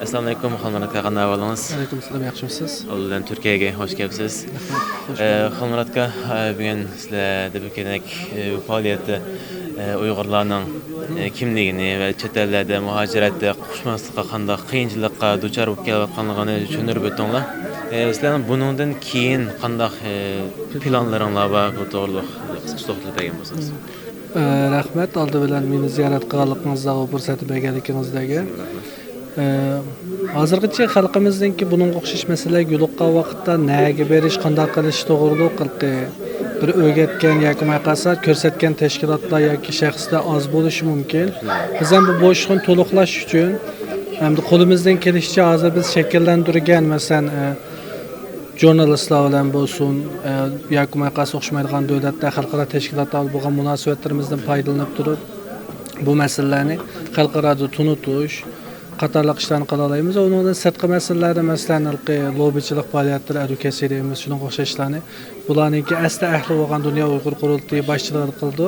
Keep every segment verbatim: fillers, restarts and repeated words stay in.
ئەسسالامۇئەلەيكۇم، خانمۇرات ئاكا، قانداق ئەھۋالىڭىز؟ ئەلەيكۇم ئەسسالام، ياخشىمۇسىز؟ ئاۋۋالەن تۈركىيەگە خوش كەپسىز. رەھمەت، خوش ئە، بۇلدۇم. خانمۇرات ئاكا، ئە، بۈگۈن سىلەردە بىر كېنەك، ئە، پائالىيەتتە، ئە، ئۇيغۇرلارنىڭ، ئە، كىملىكىنى ۋە چەت ئەللەردە مۇھاجىرەتتە قوشماسلىققا قانداق قىيىنچىلىققا دۇچار بولۇپ كېلىۋاتقانلىقىنى چۈشەندۈرۈپ ئۆتتۈڭلار. ئە، سىلەرنىڭ بۇنىڭدىن كېيىن قانداق، ئە، پىلانلىرىڭلار بار؟ بۇ توغرىلىق قىسقىچە توختىلىپ بەرگەن بولسىڭىز. ئە، رەھمەت، ئالدى بىلەن مېنى زىيارەت قىلغانلىقىڭىزغا ۋە پۇرسەتنى بەرگەنلىكىڭىزگە. ئە، ھازىرغىچە خەلقىمىزنىڭكى بۇنىڭغا ئوخشاش مەسىلىلەرگە يولۇققان ۋاقىتتا نەگە بېرىش، قانداق قىلىش توغرۇلۇق ھېلىقى بىر ئۆگەتكەن ياكى ماقاسات كۆرسەتكەن تەشكىلاتلار ياكى شەخسلەر ئاز بولۇشى مۇمكىن. بىز ھەم بۇ بوشلۇقنى تولۇقلاش ئۈچۈن ھەمدە قولىمىزدىن كېلىشىچە ھازىر بىز شەكىللەندۈرگەن، مەسىلەن، ئە، ژۇرنالىستلار بىلەن بولسۇن، ئە، ياكى ماقاسى ئوخشىمايدىغان دۆلەتلەر، خەلقئارا تەشكىلاتلار بىلەن بولغان مۇناسىۋەتلىرىمىزدىن پايدىلىنىپ تۇرۇپ، بۇ مەسىلىلەرنى خەلقئارادا تونۇتۇش قاتارلىق ئىشلارنى قىلالايمىز. ئۇنىڭدىن سىرتقى مەسىلىلەردە، مەسىلەن، ھېلىقى لوببىچىلىق پائالىيەتلىرى، ئادۋوكاسى دەيمىز، شۇنىڭغا ئوخشاش ئىشلارنى، بۇلارنىڭكى ئەسلى ئەھلى بولغان دۇنيا ئۇيغۇر قۇرۇلتىيى باشچىلىقىدا قىلىدۇ،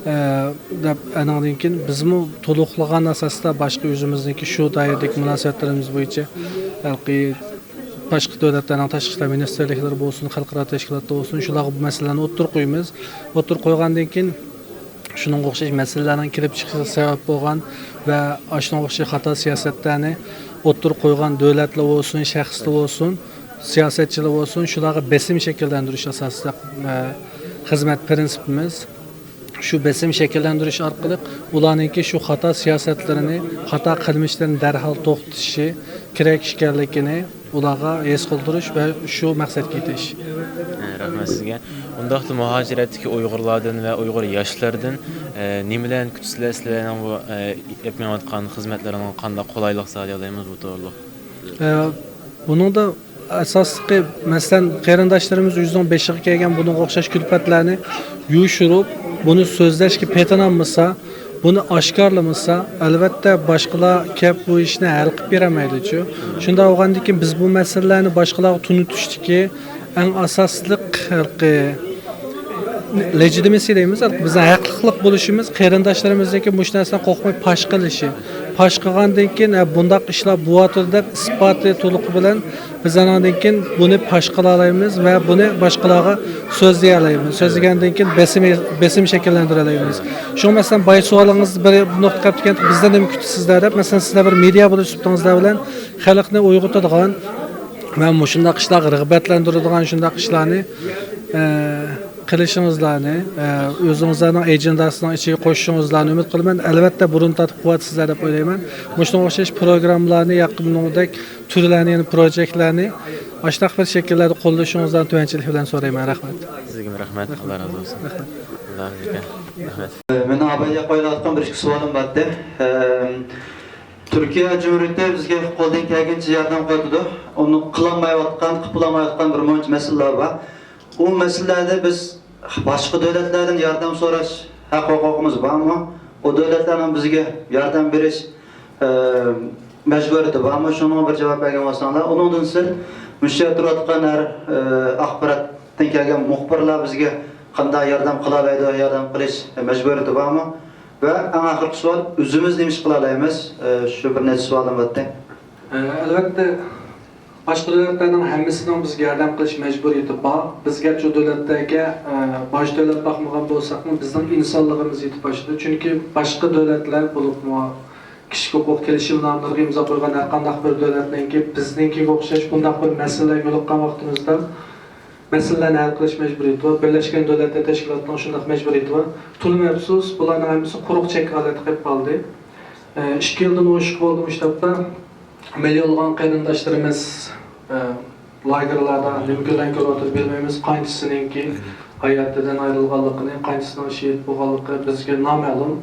ئە، دەپ، ئانىڭدىن كېيىن بىزمۇ تولۇقلىغان ئاساستا باشقا ئۆزىمىزنىڭكى شۇ دائىرىدىكى مۇناسىۋەتلىرىمىز بويىچە ھېلىقى باشقا دۆلەتلەرنىڭ تاشقى ئىشلار مىنىستىرلىكلىرى بولسۇن، خەلقئارا تەشكىلاتلار بولسۇن، شۇلارغا بۇ مەسىلىلەرنى ئوتتۇرىغا قويىمىز. ئوتتۇرىغا قويغاندىن كېيىن، شۇنىڭغا ئوخشاش مەسىلىلەرنىڭ كېلىپ چىقىشىغا سەۋەب بولغان ۋە ئاشۇنىڭغا ئوخشاش خاتا سىياسەتلەرنى ئوتتۇرىغا قويغان دۆلەتلەر بولسۇن، شەخسلەر بولسۇن، سىياسەتچىلەر بولسۇن، شۇلارغا بېسىم شەكىللەندۈرۈش ئاساسلىق، ئە، خىزمەت پىرىنسىپىمىز. شۇ بېسىم شەكىللەندۈرۈش ئارقىلىق ئۇلارنىڭكى شۇ خاتا سىياسەتلىرىنى، خاتا قىلمىشلىرىنى دەرھال توختىتىشى كېرەك ئىكەنلىكىنى ئۇلارغا ھېس قىلدۇرۇش ۋە شۇ مەقسەتكە يېتىش. ئە، رەھمەت سىزگە. ئۇنداقتا مۇھاجىرەتتىكى ئۇيغۇرلاردىن ۋە ئۇيغۇر ياشلىرىدىن، ئە، نېمىلەرنى كۈتىسىلەر؟ سىلەرنىڭ بۇ، ئە، ئېلىپ مېڭىۋاتقان خىزمەتلىرىڭلارغا قانداق قولايلىق ساغلايالايمىز بۇ توغرىلىق؟ ئە، بۇنىڭدا ئاساسلىقى، مەسىلەن، قېرىنداشلىرىمىز ئۆزىنىڭ بېشىغا كەلگەن بۇنىڭغا ئوخشاش كۈلپەتلەرنى يوشۇرۇپ، بۇنى سۆزلەشكە پېتىنالمىسا، بۇنى ئاشكارىلىمىسا، ئەلۋەتتە، باشقىلار كەپ بۇ ئىشنى ھەل قىلىپ بېرەلمەيدۇچۇ. شۇنداق بولغاندىن كېيىن، بىز بۇ مەسىلىلەرنى باشقىلارغا تونۇتۇشتىكى ئەڭ ئاساسلىق، ھېلىقى، لېجىتىمىسى دەيمىز، بىزنىڭ ھەقلىقلىق بولۇشىمىز، قېرىنداشلىرىمىزنىڭكى مۇشۇ نەرسىنى قورقماي پاش قىلىشى. پاش قىلغاندىن كېيىن، ھە، بۇنداق ئىشلار بولۇۋاتىدۇ دەپ ئىسپاتى تولۇقى بىلەن بىز ئانىڭدىن كېيىن بۇنى پاش قىلالايمىز ۋە بۇنى باشقىلارغا سۆزلىيەلەيمىز. سۆزلىگەندىن كېيىن بېسىم، بېسىم شەكىللەندۈرەلەيمىز. شۇڭا، مەسىلەن، بايا سوئالىڭىز بىر نۇقتا قېلىپتىكەن، بىزدىن نېمە كۈتىسىزلەر دەپ، مەسىلەن، سىزلەر بىر مېدىيا بولۇش سۈپىتىڭىزلەر بىلەن خەلقنى ئويغىتىدىغان ۋە مۇشۇنداق ئىشلارغا رىغبەتلەندۈرىدىغان شۇنداق ئىشلارنى، ئە، قىلىشىڭىزلارنى، ئە، ئۆزىڭىزلەرنىڭ ئېجېنداسىنىڭ ئىچىگە قوشۇشىڭىزلارنى ئۈمىد قىلىمەن. ئەلۋەتتە، بۇرۇن تارتىپ قىلىۋاتىسىزلەر دەپ ئويلايمەن. مۇشۇنىڭغا ئوخشاش پروگراممىلارنى، ياقىنقىدەك تۈرلەرنى، يەنە پروژېكتلارنى ئاشۇنداق بىر شەكىللەردە قوللىشىڭىزلارنى تۆۋەنچىلىك بىلەن سورايمەن. رەھمەت. سىزگىمۇ رەھمەت. ئاللا رازى بولسۇن. ئاللا رازى بولسۇن. رەھمەت. مېنىڭ ئاۋۋالدا قويۇلۇۋاتقان بىر ئىككى سوئالىم بار ئىدى. ئەم، تۈركىيە جۇمھۇرىيىتى بىزگە قولىدىن كەلگىنىچە ياردەم قىلىۋاتىدۇ. ئۇنى قىلالمايۋاتقان، قىلىپ بولالمايۋاتقان بىر مۇنچە مەسىلىلەر بار. ئۇ مەسىلىلەردە بىز باشقا دۆلەتلەردىن ياردەم سوراش ھەق ھوقۇقىمىز بارمۇ؟ ئۇ دۆلەتلەرنىڭ بىزگە ياردەم بېرىش، ئە، مەجبۇرىيىتى بارمۇ؟ شۇنىڭغا بىر جاۋاب بەرگەن بولساڭلار. ئۇنىڭدىن سىرت، مۇشۇ يەردە تۇرۇۋاتقان ھەر، ئە، ئاخباراتتىن كەلگەن مۇخبىرلار بىزگە قانداق ياردەم قىلالايدۇ، ياردەم قىلىش مەجبۇرىيىتى بارمۇ؟ ۋە ئەڭ ئاخىرقى سوئال، ئۆزىمىز نېمە ئىش قىلالايمىز؟ ئە، شۇ بىر نەچچە سوئالىم بار ئىدى. ئە، ئەلۋەتتە، باشقا دۆلەتلەرنىڭ ھەممىسىنىڭ بىزگە ياردەم قىلىش مەجبۇرىيىتى بار. بىز گەرچە ئۇ دۆلەتلەرگە، ئە، باج تۆلەپ باقمىغان بولساقمۇ، بىزنىڭ ئىنسانلىقىمىز يېتىپ ئاشىدۇ. چۈنكى باشقا دۆلەتلەر، بولۇپمۇ كىشىلىك ھوقۇق كېلىشىمنامىلىرىغا ئىمزا قويغان ھەر قانداق بىر دۆلەتنىڭكى بىزنىڭكىگە ئوخشاش بۇنداق بىر مەسىلىلەرگە يولۇققان ۋاقتىمىزدا، مەسىلىلەرنى ھەل قىلىش مەجبۇرىيىتى بار. بىرلەشكەن دۆلەتلەر تەشكىلاتىنىڭ شۇنداق مەجبۇرىيىتى بار. تولىمۇ ئەپسۇس، بۇلارنىڭ ھەممىسى قۇرۇق چەك ھالەتتە قېلىپ قالدى. ئە، ئىككى يىلدىن ئوشۇق بولدى مۇشۇ تاپتا. مىليونلىغان قېرىنداشلىرىمىز، ئە، لاگېرلاردا نېمە كۈنلەرنى كۆرۈۋاتىدۇ بىلمەيمىز. قانچىسىنىڭكى ھاياتىدىن ئايرىلغانلىقىنى، قانچىسىنىڭ شېھىت بولغانلىقى بىزگە نامەلۇم.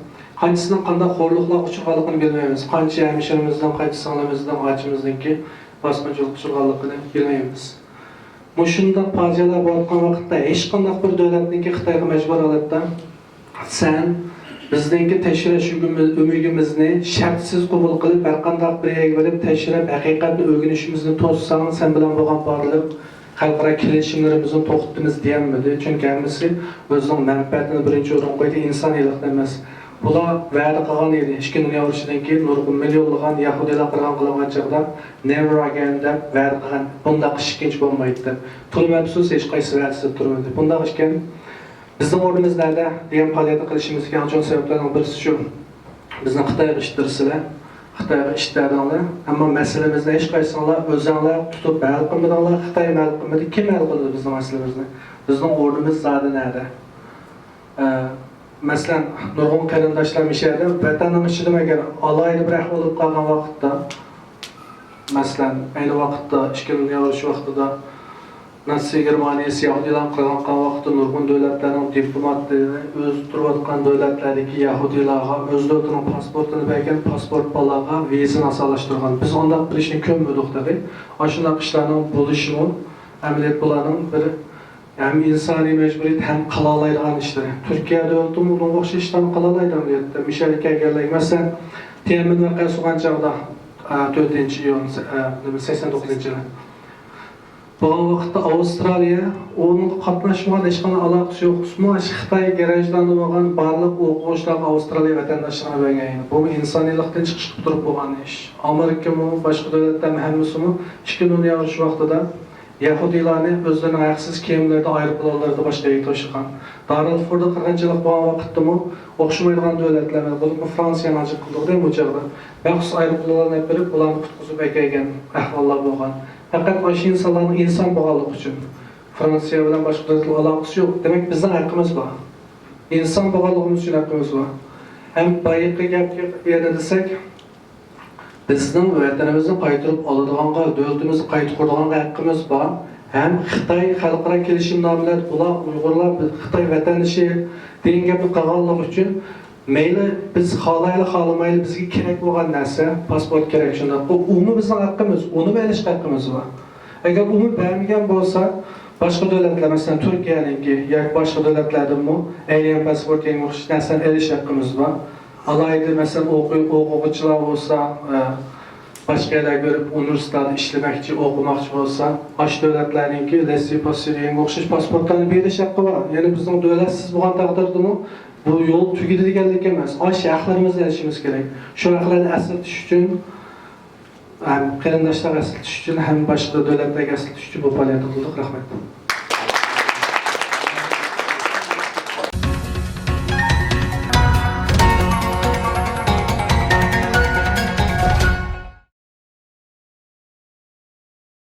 قانچىسىنىڭ قانداق خورلۇقلارغا ئۇچرىغانلىقىنى بىلمەيمىز. قانچە ھەمشىرىمىزنىڭ، قانچە سىڭلىمىزنىڭ، ئاچىمىزنىڭكى باسقۇنچىلىققا ئۇچرىغانلىقىنى بىلمەيمىز. مۇشۇنداق پاجىئەلەر بولۇۋاتقان ۋاقىتتا ھېچقانداق بىر دۆلەتنىڭكى خىتايغا مەجبۇر ھالەتتە، سەن بىزنىڭكى تەكشۈرۈش ئۆمىكىمىزنى شەرتسىز قوبۇل قىلىپ، ھەرقانداق بىر يەرگە بېرىپ تەكشۈرۈپ، ھەقىقەتنى ئۆگىنىشىمىزنى توسساڭ، سەن بىلەن بولغان بارلىق خەلقئارا كېلىشىملىرىمىزنى توختىتىمىز دېيەلمىدى. چۈنكى ھەممىسى ئۆزىنىڭ مەنپەئەتىنى بىرىنچى ئورۇنغا قويدى، ئىنسانىيلىقنى ئەمەس. بۇلار ۋەدە قىلغان ئىدى، ئىككىنچى دۇنيا ئۇرۇشىدىن كېيىن نۇرغۇن مىليونلىغان يەھۇدىيلار قىرغىن قىلىنغان چاغدا، نېۋېر ئەگەين دەپ ۋەدە قىلغان، بۇنداق ئىش ئىككىنچى بولمايدۇ دەپ. تولىمۇ ئەپسۇس، ھېچقايسى ۋەدىسىدە تۇرمىدى. بۇنداق ئىكەن، بىزنىڭ ئورنىمىز نەدە دېگەن پائالىيەتنى قىلىشىمىزدىكى ئەڭ چوڭ سەۋەبلەرنىڭ بىرسى شۇ. بىزنى خىتايغا ئىتتىرسىلە، خىتايغا ئىتتەردىڭلار. ئەمما مەسىلىمىزنى ھېچقايسىڭلار ئۆزەڭلار تۇتۇپ ھەل قىلمىدىڭلار، خىتايمۇ ھەل قىلمىدى. كىم ھەل قىلدى بىزنىڭ مەسىلىمىزنى؟ بىزنىڭ ئورنىمىز زادى نەدە؟ ئە، مەسىلەن، نۇرغۇن قېرىنداشلار مۇشۇ يەردە ۋەتەننىڭ ئىچىدىمۇ ئەگەر ئالاھىدە بىر ئەھۋال بولۇپ قالغان ۋاقىتتا، مەسىلەن، ئەينى ۋاقىتتا ئىككىنچى دۇنيا ئۇرۇشى ۋاقتىدا ناتسىي گېرمانىيىسى يەھۇدىيلارنى قىرغىن قىلغان ۋاقىتتا نۇرغۇن دۆلەتلەرنىڭ دىپلوماتلىرى ئۆزى تۇرۇۋاتقان دۆلەتلەردىكى يەھۇدىيلارغا ئۆز دۆلىتىنىڭ پاسپورتىنى بەرگەن، پاسپورت بالىلارغا ۋىزىنى ئاسانلاشتۇرغان. بىز ئۇنداق بىر ئىشنى كۆرمىدۇق تېخى. ئاشۇنداق ئىشلارنىڭ بولۇشىمۇ ئەمەلىيەت بۇلارنىڭ بىر ھەم ئىنسانىي مەجبۇرىيەت، ھەم قىلالايدىغان ئىشلىرى. تۈركىيە دۆلىتىمۇ بۇنىڭغا ئوخشاش ئىشلارنى قىلالايدۇ ئەمەلىيەتتە. مىشەلگە كەلگەنلەر، مەسىلەن، تيەنئەنمېن ۋەقەسى بولغان چاغدا، ئە، تۆتىنچى ئىيۇن، ئە، نېمە، سەكسەن توققۇزىنچى يىلى. بولغان ۋاقىتتا ئاۋسترالىيە ئۇنىڭغا قاتناشمىغان، ھېچقانداق ئالاقىسى يوق. ئۇسمۇ خىتاي گراژدانى بولغان بارلىق ئوقۇغۇچىلارغا ئاۋسترالىيە ۋەتەنداشلىقىنى بەرگەن. بۇمۇ ئىنسانىيلىقتىن چىقىش قىلىپ تۇرۇپ بولغان ئىش. ئامېرىكىمۇ، باشقا دۆلەتلەرمۇ ھەممىسىمۇ ئىككىنچى دۇنيا ئۇرۇشى ۋاقتىدا يەھۇدىيلارنى ئۆزلىرىنىڭ ھەقسىز كېمىلىرىدە، ئايروپىلانلىرىدا باشقا يەرگە توشۇغان. دارالفۇردا قىرغىنچىلىق بولغان ۋاقىتتىمۇ ئوخشىمايدىغان دۆلەتلەر بىلەن، بولۇپمۇ فرانسىيەنىڭ جىق قىلدۇقىدى بۇ چاغدا مەخسۇس ئايروپىلانلارنى ئېلىپ بېرىپ، ئۇلارنى قۇتقۇزۇپ ئەكەلگەن ئەھۋاللار بولغان. پەقەت ئاشۇ ئىنسانلارنىڭ ئىنسان بولغانلىقى ئۈچۈن، فرانسىيە بىلەن باشقا دۆلەتلەر ئالاقىسى يوق. دېمەك، بىزنىڭ ھەققىمىز بار. ئىنسان بولغانلىقىمىز ئۈچۈن ھەققىمىز بار. ھەم بايىقى گەپكە يەنە دېسەك، بىزنىڭ ۋەتىنىمىزنى قايتۇرۇپ ئالىدىغانغا، دۆلىتىمىزنى قايتا قۇرىدىغانغا ھەققىمىز بار. ھەم خىتاي خەلقئارا كېلىشىمنامىلەردە بۇلار ئۇيغۇرلار خىتاي ۋەتەندىشى دېگەن گەپنى قىلغانلىقى ئۈچۈن، مەيلى بىز خالايلى خالىمايلى، بىزگە كېرەك بولغان نەرسە، پاسپورت كېرەك، شۇنداق. ئۇ، ئۇمۇ بىزنىڭ ھەققىمىز، ئۇنىمۇ ئېلىشقا ھەققىمىز بار. ئەگەر ئۇمۇ بەرمىگەن بولسا، باشقا دۆلەتلەر، مەسىلەن، تۈركىيەنىڭكى ياكى باشقا دۆلەتلەردىنمۇ ئەيلەن پاسپورت دېگەن ئوخشاش نەرسىنى ئېلىش ھەققىمىز بار. ئالاھىدە، مەسىلەن، ئوقۇ-، ئوقۇغۇچىلار بولسا، ئە، باشقا يەرلەرگە بېرىپ، ئۇنىۋېرسىتېتتا ئىشلىمەكچى، ئوقۇماقچى بولسا، ئاشۇ دۆلەتلەرنىڭكى لېسسې پاسسې دېگەنگە ئوخشاش پاسپورتلارنى بېرىش ھەققى بار. يەنى بىزنىڭ دۆلەتسىز بولغان تەقدىردىمۇ بۇ يول تۈگىدى دېگەنلىك ئەمەس. ئاشۇ ھەقلىرىمىزنى ئېلىشىمىز كېرەك. شۇ ھەقلەرنى ئەسلىتىش ئۈچۈن، ھەم قېرىنداشلارغا ئەسلىتىش ئۈچۈن، ھەم باشقا دۆلەتلەرگە ئەسلىتىش ئۈچۈن بۇ پائالىيەتنى قىلدۇق. رەھمەت.